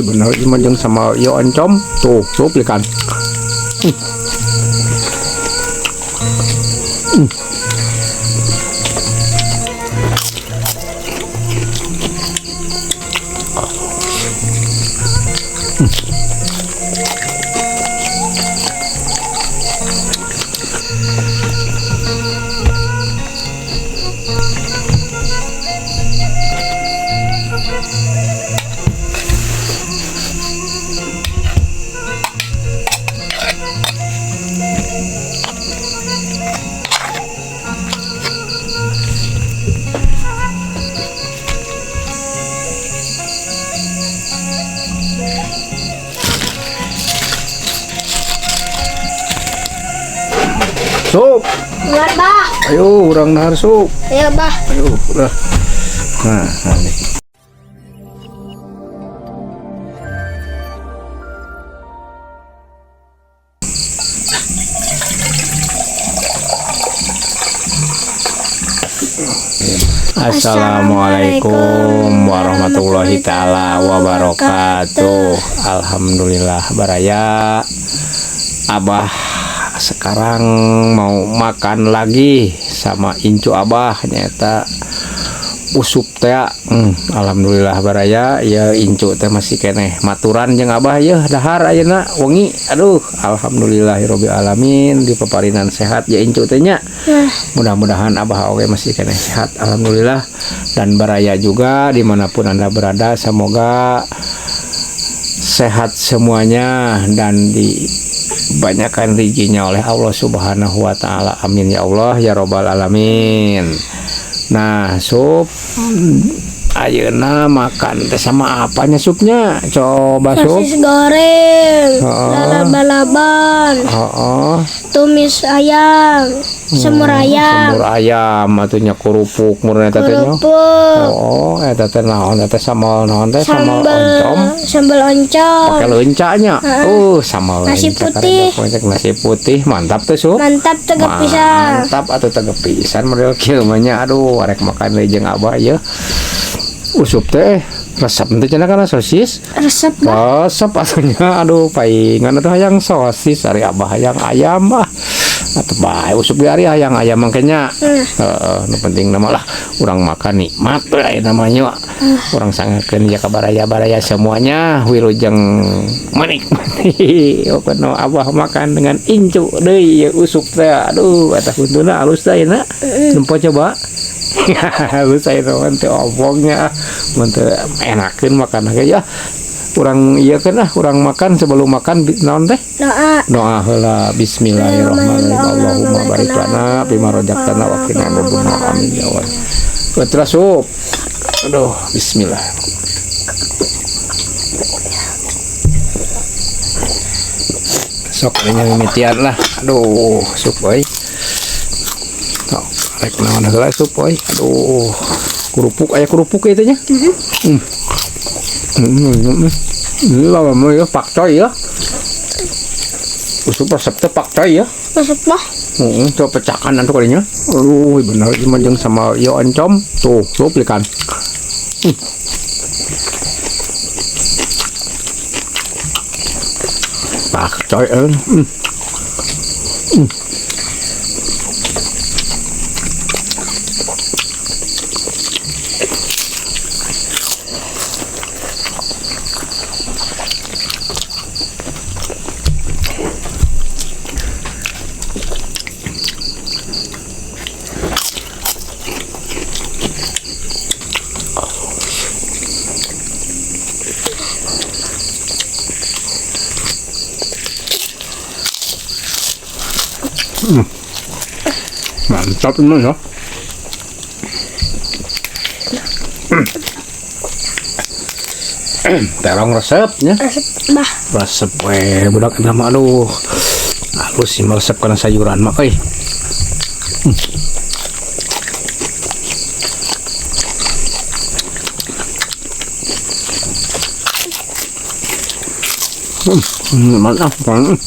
Bener ieu mah jeung sama ieu oncom tuh cuplikan. Sup. Keluar, Bah. Ayo urang dahar sup. Ayo, Bah. Ayo udah. Nah, nah nih. Assalamualaikum warahmatullahi taala wabarakatuh. Alhamdulillah baraya. Abah sekarang mau makan lagi sama incu abah nyata usup teh. Alhamdulillah baraya ya incu teh masih keneh maturan jeung abah ya dahar ayeuna wengi. Aduh, alhamdulillahirabbil alamin di paparinan sehat ya incu teh nya. Mudah-mudahan abah oge masih keneh sehat, alhamdulillah. Dan baraya juga dimanapun anda berada semoga sehat semuanya dan dibanyakkan rezekinya oleh Allah Subhanahu wa taala. Amin ya Allah ya robbal alamin. Nah, sup ayeuna makan teh sama apanya supnya? Coba sup. Sosis goreng, lalaban-laban, tumis ayam, semur ayam. Semur ayam atuh nya kerupuk murna eta teh nya. Kerupuk. Oh, eta teh naon eta teh sambal naon teh sambal oncom. Sambal oncom. Pakai leunca nya. Sambal Nasi leunca putih. karena nasi putih mantap teh sup. Mantap tegep pisan. Mantap atuh tegep pisan model kieu mah nya. Aduh, arek makan deui jeung abah ieu. Usup teh resep teh cenah kana sosis. Resep, Bah. Resep atuh nya. Aduh, paingan atuh hayang sosis ari abah hayang ayam ah. Atuh bae usup ge ari hayang ayam mangke nya. Heeh, nu penting nama lah urang makan nikmat we namanya. Urang sangakeun ya ka baraya-baraya semuanya wilujeng menikmati. Pokona abah makan dengan incu deui ieu usup teh. Aduh, eta huntuna alus teh ayeuna. Nempo coba. Halus aya mah teu obongnya. Mun teu enakeun makan ge ya. Urang ieu keun ah, urang makan sebelum makan naon teh? Doa. Doa heula. Bismillahirrahmanirrahim. Allahumma barik lana bima razaqtana wa qina adzabannar. Amin ya Allah. Terus sup. Aduh, bismillah. Sok nya mimitian lah. Aduh, sup euy. Sok rek naon heula sup euy. Aduh, kerupuk aya kerupuk ieu teh nya. Ini lama ya pakcoy ya. Usup resep teh pakcoy ya. Resep mah. Heeh, coba pecahkan atuh kalinya. Aduh, bener ieu mah jeung sama ieu oncom. Tuh, cuplikan. Pakcoy euy. Mantap ini ya. Terong resepnya. Resep, bah. Resep we budak eta mah aduh. Halus sih resep kana sayuran mah euy. Mantap banget.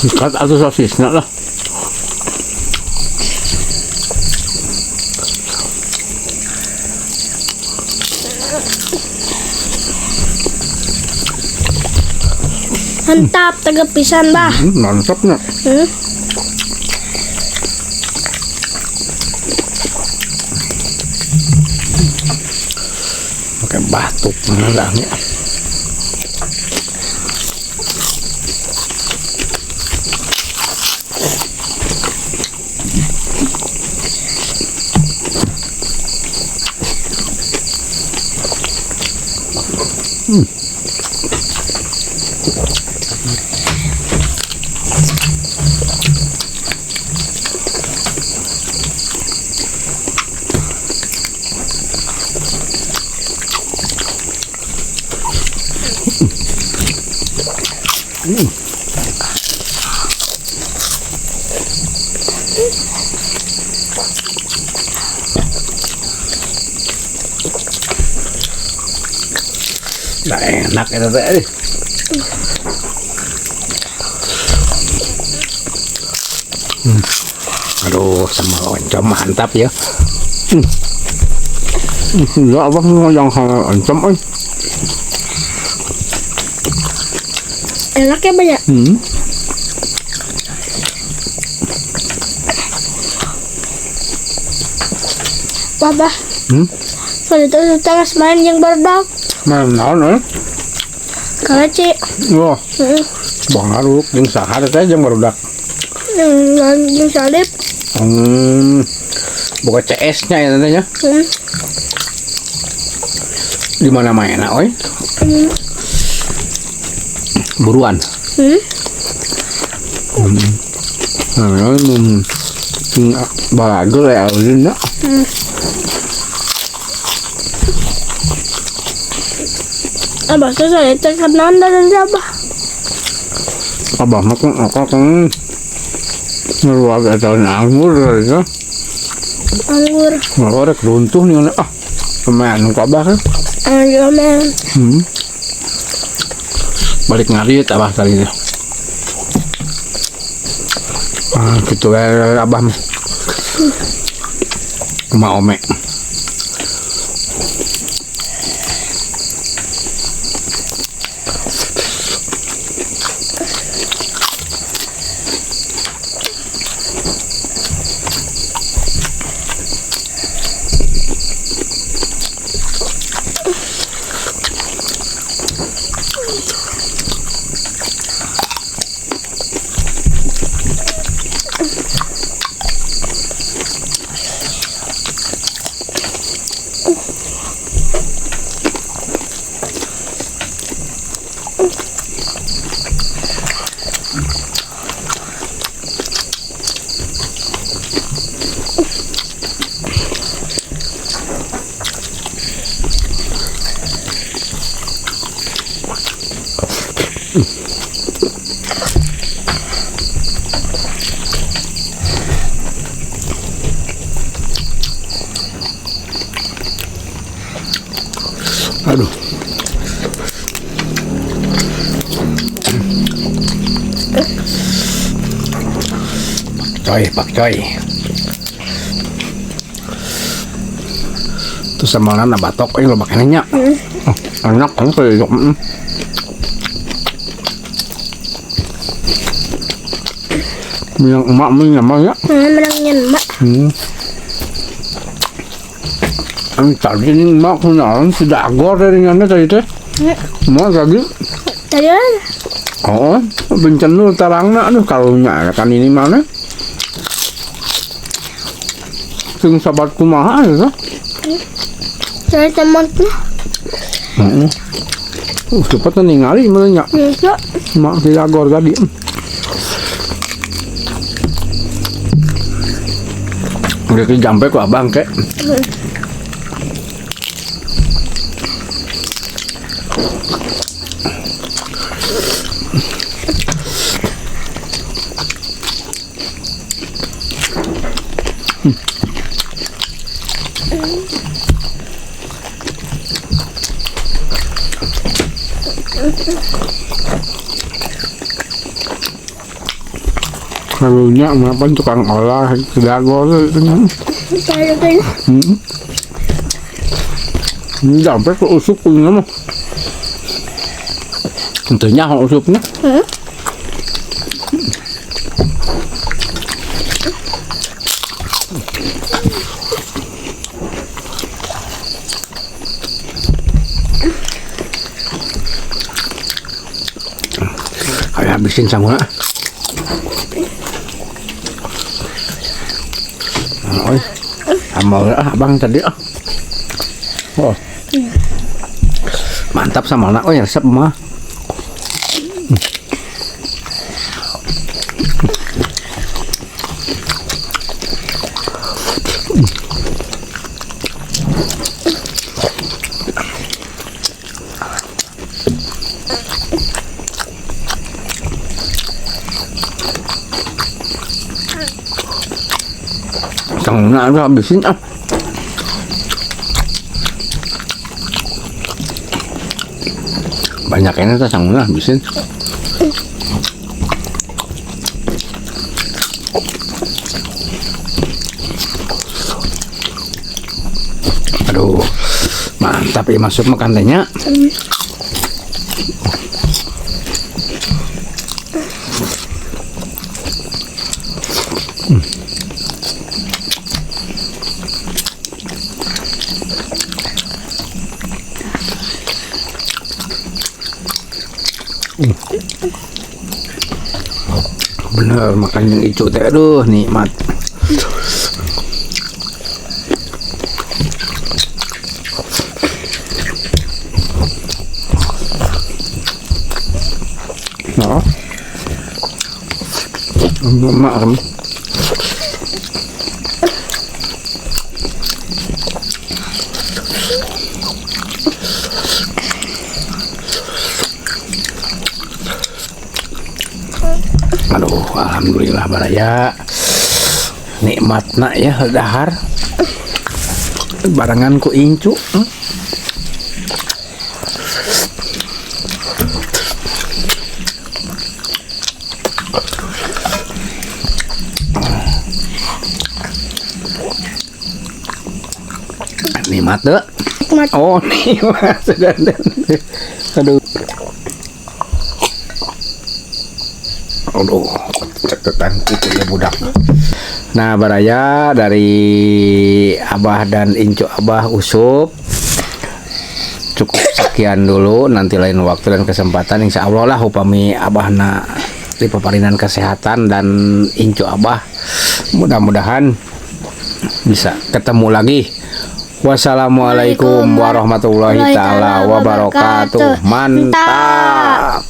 Sikat atau sosisnya lah. Mantap, tegap pisan, Bah. Mantapnya. Pakai batuk ngelangnya. Nah, enak itu teh. Aduh, sama oncom mantap ya. Ya abang yang oncom, oi. Enak ya banyak. Wah, Soalnya itu kita main yang berdak. Main naon euy? Kaleci. Wah. Bang haruk jeung saha teh jeung barudak? Jeung salib. Buka CS-nya ya teh nya. Di mana mainna euy? Buruan. Balageur ya aulin nya. Abah saya terkenal dari abah. Abah mah kan aku kan ngeluar atau anggur ya. Anggur. Ngeluar runtuh nih ah. Kemana ku abah kan? Anggur men. Balik ngarit abah tadi. Ah gitu ya abah mah. Uma ome. Aduh. Pakcoy, pakcoy. Terus sama nana batok ini lo makanannya. Enak kan kayak gitu. Yang emak emak ya. Menangnya emak. Tadi ini emak kenalan sudah agor dari mana tadi teh? Emak tadi? Tadi mana? Oh, bencen lu tarangna aduh karunya kan ini mana? Sing sahabat kumaha ya? Saya temannya. Cepet ningali mana nya? Iya. Emak tidak agor tadi. Udah jampe ku abang kek. Karunya mah pan tukang olah dagor itu. Sampai ke usuk punya mah. Tentunya usupnya. Kayak habisin sama. Oi, sambal abang tadi ah. Oh. Mantap sama anak, oh ya resep mah. Nah, habisin ah. Banyak ini tuh sanggulnya habisin. Aduh, mantap ya masuk makan tehnya. Bener makan yang hijau teh, aduh nikmat. Nah, makan. Aduh, alhamdulillah baraya nikmatna ya dahar barengan ku incu. Nikmat deh. Oh, nikmat. Aduh. Aduh, ceketan gitu ya budak. Nah, baraya dari Abah dan Incu Abah Usup cukup sekian dulu, nanti lain waktu dan kesempatan insya Allah lah upami Abahna di peparinan kesehatan dan Incu Abah mudah-mudahan bisa ketemu lagi. Wassalamualaikum warahmatullahi taala wabarakatuh. Mantap.